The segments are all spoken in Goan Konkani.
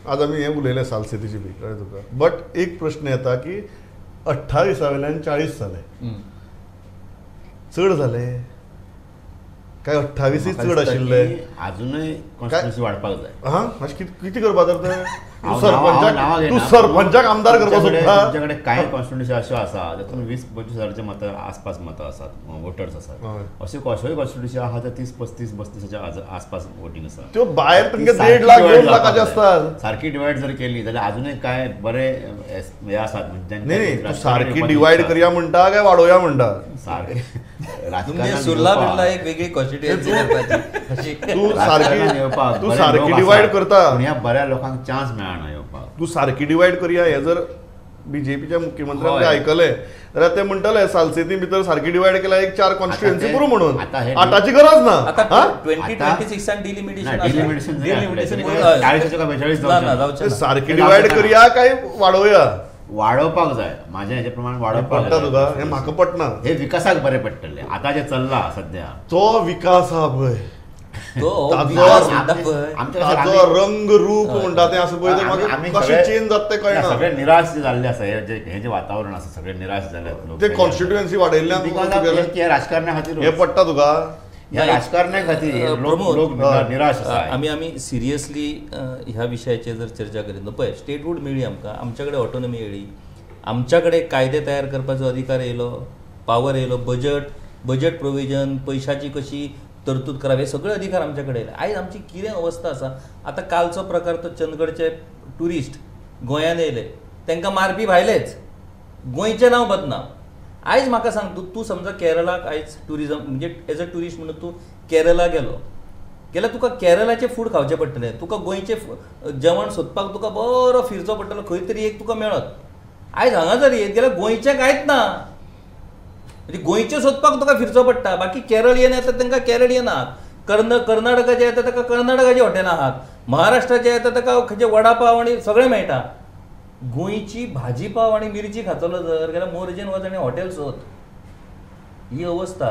आज आमी हें उलयलें सालसेतीची बी कळ्ळें तुका. बट एक प्रश्न येता की 28 वयल्यान 40 जाले, चड जाले काय 28 चड आशिल्ले? अजूनय कॉन्स्टिट्युएन्सी वाडपाक जाय. हां, मातशें कितें करपा तर तें? सरपंचाक, तूं सरपंचाक आमदार करपाक सोदता? तुमच्याकडे कांय कॉन्स्टिट्युएन्सी अश्यो आसा तातूंत 20-25 हजाराचे मतां आसपास मतां आसात, वोटर्स आसात. अश्यो कश्योय कॉन्स्टिट्युएन्सी आहा त्या 30-35 32च्या आसपास वोटींग आसा. त्यो भायर तुमगे 1.5 लाख 2 लाखाचे आसतात. सारकी डिवायड जर केली जाल्यार अजूनय कांय बरे हे आसात. न्ही, तूं सारकी डिवायड करया म्हणटा काय वाडोवया म्हणटा? सारकें सुर्ला बिर्ला एक वेगळी कॉन्स्टिट्युएन्सी करपाची. तूं सारकी डिवायड करता, ह्या बऱ्या लोकांक चान्स मेळना येवपाक. तूं सारकी डिवायड करया हें जर बीजेपीच्या मुख्यमंत्र्यान आयकलें जाल्यार ते म्हणटले सालसेती भितर सारकी डिवायड केल्या एक 4 कॉन्स्टिट्युएन्सी पुरो म्हणून, 8ची गरज ना. 2026 डिलिमिटेशन सारकी डिवायड करया काय वाडोवया? वाडोवपाक जाय. म्हाज्या हेजे प्रमाण वाडोवपाक पडटा तुका? हें म्हाका पटना. हे विकासाक बरें पडटलें. आतां जें चल्लां सद्या तो विकास आहा पळय, ताचो रंग रूप म्हणटा तें आसा पळय, तें कशें चेंज जाता तें कळना. सगळे निराश जाल्ले आसा, हें जें वातावरण आसा सगळे निराश जाले. ते कॉन्स्टिट्युएन्सी वाडयल्ल्यान राजकारणा खातीर हें पडटा तुका? ह्या राजकारण्या खातीर लोक निराश आसा. आमी आमी सिरियसली ह्या विशयाचेर जर चर्चा करीत न्हू पळय, स्टेटहूड मेळ्ळी आमकां, आमच्या कडेन ऑटोनॉमी येयली, आमच्या कडेन कायदे तयार करपाचो अधिकार येयलो, पावर येयलो, बजेट प्रोविजन, पयशाची कशी तरतूद करप, हे सगळे अधिकार आमच्या कडेन येयले. आयज आमची कितें अवस्था आसा? आतां कालचो प्रकार तो चंदगडचे ट्युरिस्ट गोंयांत येयले, तांकां मारपी भायलेच, गोंयचें नांव बदनाम. आयज म्हाका सांग, तूं तूं समजा केरळाक आयज ट्युरिजम म्हणजे एज अ ट्युरिस्ट म्हणून तूं केरळा गेलो गेल्यार तुका केरळाचें फूड खावचें पडटलें, तुका गोंयचें जेवण सोदपाक तुका बरो फिरचो पडटलो, खंय तरी एक तुका मेळत. आयज हांगा जर येत गेल्यार गोंयचें कांयच ना, म्हणजे गोंयचें सोदपाक तुका फिरचो पडटा. बाकी केरळ येन येता तांकां केरळ येनात, कर्नाटकाचे येता ताका कर्नाटकाची हॉटेलां आहात, महाराष्ट्राचे येता ताका खंयचे वडापाव आनी सगळें मेळटा. गोंयची भाजी पाव आनी मिरची खातलो जर जाल्यार मोरजेन वच आनी हॉटेल सोद. ही अवस्था.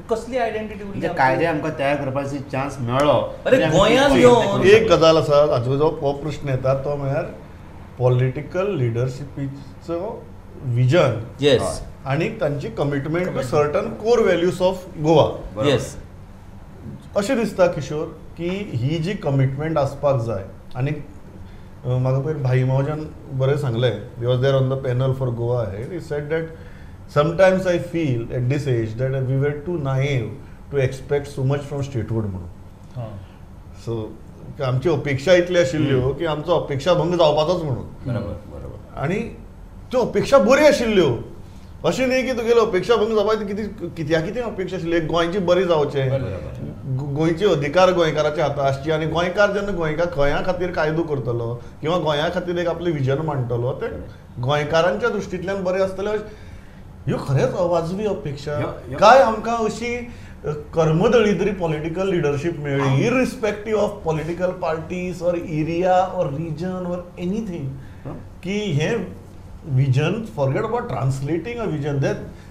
कसली आयडेंटिटी उरली? कायदे आमकां तयार करपाची चान्स मेळ्ळो. अरे गोंयांत येवन एक गजाल आसा, हाजो जो हो प्रश्न येता तो म्हळ्यार पॉलिटिकल लिडरशिपीचो विजन येस आनी तांची commitment to certain core values of Goa. Yes, अशें दिसता किशोर की ही जी कमिटमेंट आसपाक जाय. आनी म्हाका पयर भाई मावजान बरें सांगलें, he was there on the panel for Goa. He said that sometimes I feel at this age that we were too naive to expect so much from statehood म्हणून. सो आमची अपेक्षा इतली आशिल्ल्यो की आमचो अपेक्षा भंग जावपाचोच म्हणून. बरोबर बरोबर. आनी त्यो अपेक्षा बऱ्यो आशिल्ल्यो, अशें न्ही की तुगेल्यो अपेक्षा भंग जावपाक कितें कित्या कितें अपेक्षा आशिल्ली. गोंयची बरी जावचें, गोंयचे अधिकार गोंयकाराच्या हाता आसची, आनी गोंयकार जेन्ना गोंयकार गोंया खातीर कायदो करतलो किंवा गोंया खातीर एक आपलें विजन मांडटलो तें गोंयकारांच्या दृश्टींतल्यान बरें आसतलें. ह्यो खरेंच अवाजवी अपेक्षा. काय आमकां अशी कर्मदळिद्री पॉलिटिकल लिडरशीप मेळ्ळी, irrespective of political parties or area or region or anything, की हें vision, forget about translating a vision,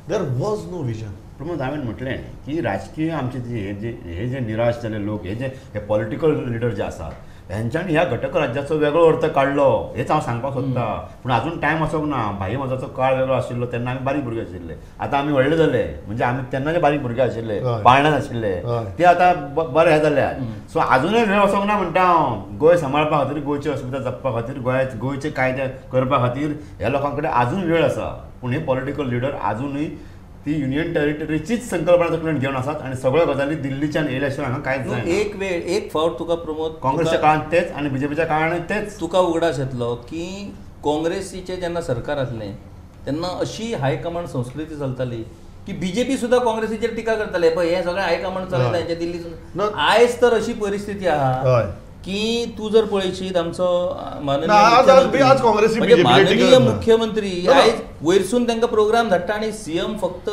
there was no vision. Pramod, हांवें म्हटलें की राजकीय आमचे जे हे जे निराश जाल्ले लोक, हे जे हे पॉलिटिकल लिडर जे आसात हेंच्यांनी ह्या घटक राज्याचो वेगळो अर्थ काडलो, हेच हांव सांगपाक सोदता. पूण अजून टायम वचोंक ना. भाई म्हजो काळ वेगळो आशिल्लो तेन्ना आमी बारीक भुरगे आशिल्ले, आतां आमी व्हडले जाले, म्हणजे आमी तेन्ना जे बारीक भुरगे आशिल्ले, पाळण्यात आशिल्ले, ते आतां बरे हे जाल्यात. सो आजुनूय वेळ वचोंक ना म्हणटा हांव. गोंय सांबाळपा खातीर, गोंयची अस्मिता जपपा खातीर, गोंयचे कायदे करपा खातीर ह्या लोकां कडेन आजून वेळ आसा. पूण हे पॉलिटिकल लिडर आजुनूय ती युनियन टेरिटरीचीच संकल्पना तकलेन घेवन आसात आनी सगळ्यो गजाली दिल्लीच्यान येयल्या शिवाय हांगा कांयच जायना. एक वेळ एक फावट तुका प्रमोद, काँग्रेसच्या काळान तेच आनी बीजेपीच्या काळान तेच, तुका उगडास येतलो की काँग्रेसीचें जेन्ना सरकार आसलें तेन्ना अशी हायकमांड संस्कृती चलताली की बीजेपी सुद्दां काँग्रेसीचेर टिका करताले, पळय हें सगळें हायकमांड चलयता हेंच्या दिल्लीसून. आयज तर अशी परिस्थिती आहा की तूं जर पळयशीत आमचो माननीय माननीय मुख्यमंत्री आयज वयरसून तांकां प्रोग्राम धाडटा आनी सीएम फक्त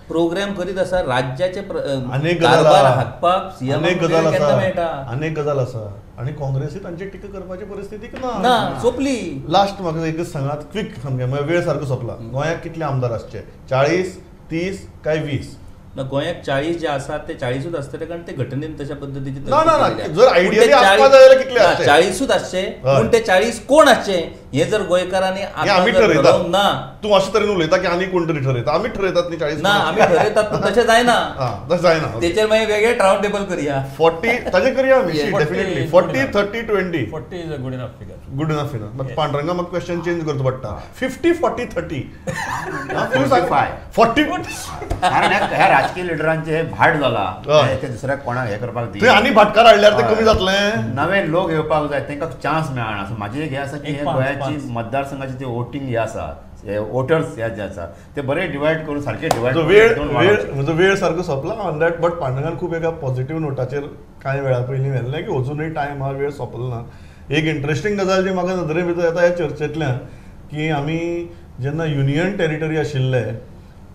प्रोग्राम करीत आसा, राज्याचे कारभार हाकपाक सीएम केन्ना मेळटा. अनेक गजाल आसा आनी काँग्रेसी तांची टिका करपाची परिस्थिती ना, सोंपली. लास्ट म्हाका एकच सांगात क्विक, सामकें वेळ सारको सोंपला. गोंयाक कितले आमदार आसचे? 40, 30 काय 20? ना गोंयाक 40 जे आसात ते 40ूच आसतले कारण ते घटनेन तशा पद्दतीचे ना ना जर आयडियली आसपा जाय जाल्यार कितले आसचे 40ूच आसचे पूण ते 40 कोण आसचे हे जर गोंयकारांनी आमी ठरयतात ना. तूं अशे तरेन उलयता की आनी कोण तरी ठरयता, आमी ठरयतात न्ही 40 ना आमी ठरयतात पूण तशें जायना, तशें जायना. तेचेर मागीर वेगळे रावंड टेबल करया 40 ताजेर करया आमी definitely 40 30 20 40 is a good enough figure. Good enough figure. But Panduranga म्हाका क्वेश्चन चेंज करचो पडटा 50 40 30 45 40. कारण ह्या राजकीय लिडरांचे हे भाट जाला ते दुसऱ्या कोणाक हे करपाक दी आनी भाटकार हाडल्यार ते कमी जातले, नवे लोक येवपाक जाय, तांकां चान्स मेळना. सो म्हाजें एक हें आसा की गोंयाची मतदारसंघाची जे वोटींग हे आसा, हे वोटर्स हे जे आसा ते बरे डिवायड करून सारखे डिवायड वेळ म्हजो वेळ सारको सोंपला ऑन that. But पांडुरंगान खूब एका पॉझिटिव्ह नोटाचेर कांय वेळा पयलीं व्हेल्लें की अजुनूय टायम आहा, वेळ सोंपलो ना. एक इंट्रस्टींग गजाल जी म्हाका नदरे भितर येता ह्या चर्चेंतल्यान की आमी जेन्ना युनियन टेरिटरी आशिल्ले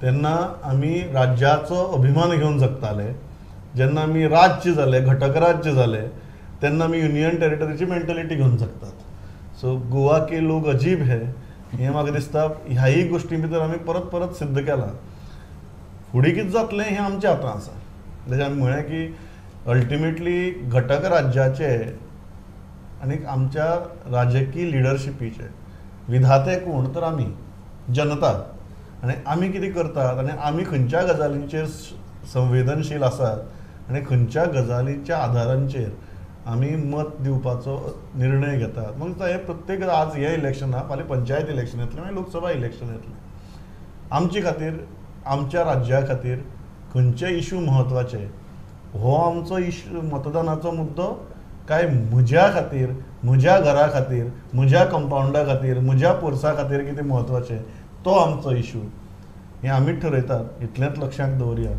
तेन्ना आमी राज्याचो अभिमान घेवन जगताले, जेन्ना आमी राज्य जाले, घटक राज्य जाले, तेन्ना आमी युनियन टेरिटरीची मेंटलिटी घेवन जगतात. सो गोवा के लोग अजीब हे हें म्हाका दिसता ह्याय गोश्टी भितर आमी परत परत सिद्ध केलां. फुडें कितें जातलें हें आमच्या हातांत आसा. जशें आमी म्हळें की अल्टिमेटली घटक राज्याचे आनी आमच्या राजकीय लिडरशिपीचे विधाते कोण तर आमी जनता, आनी आमी कितें करतात आनी आमी खंयच्या गजालींचेर संवेदनशील आसात आनी खंयच्या गजालींच्या आधारांचेर आमी मत दिवपाचो निर्णय घेतात. मग हे प्रत्येक आज हे इलेक्शन आहा, फाल्यां पंचायत इलेक्शन येतलें, मागीर लोकसभा इलेक्शन येतलें. आमचे खातीर आमच्या राज्या खातीर खंयचे इशू म्हत्वाचे हो आमचो इशू मतदानाचो मुद्दो काय म्हज्या खातीर, म्हज्या घरा खातीर, म्हज्या कंपावंडा खातीर, म्हज्या पोरसा खातीर कितें म्हत्वाचें तो आमचो इशू, हें आमी ठरयतात. इतलेंच लक्षांत दवरया.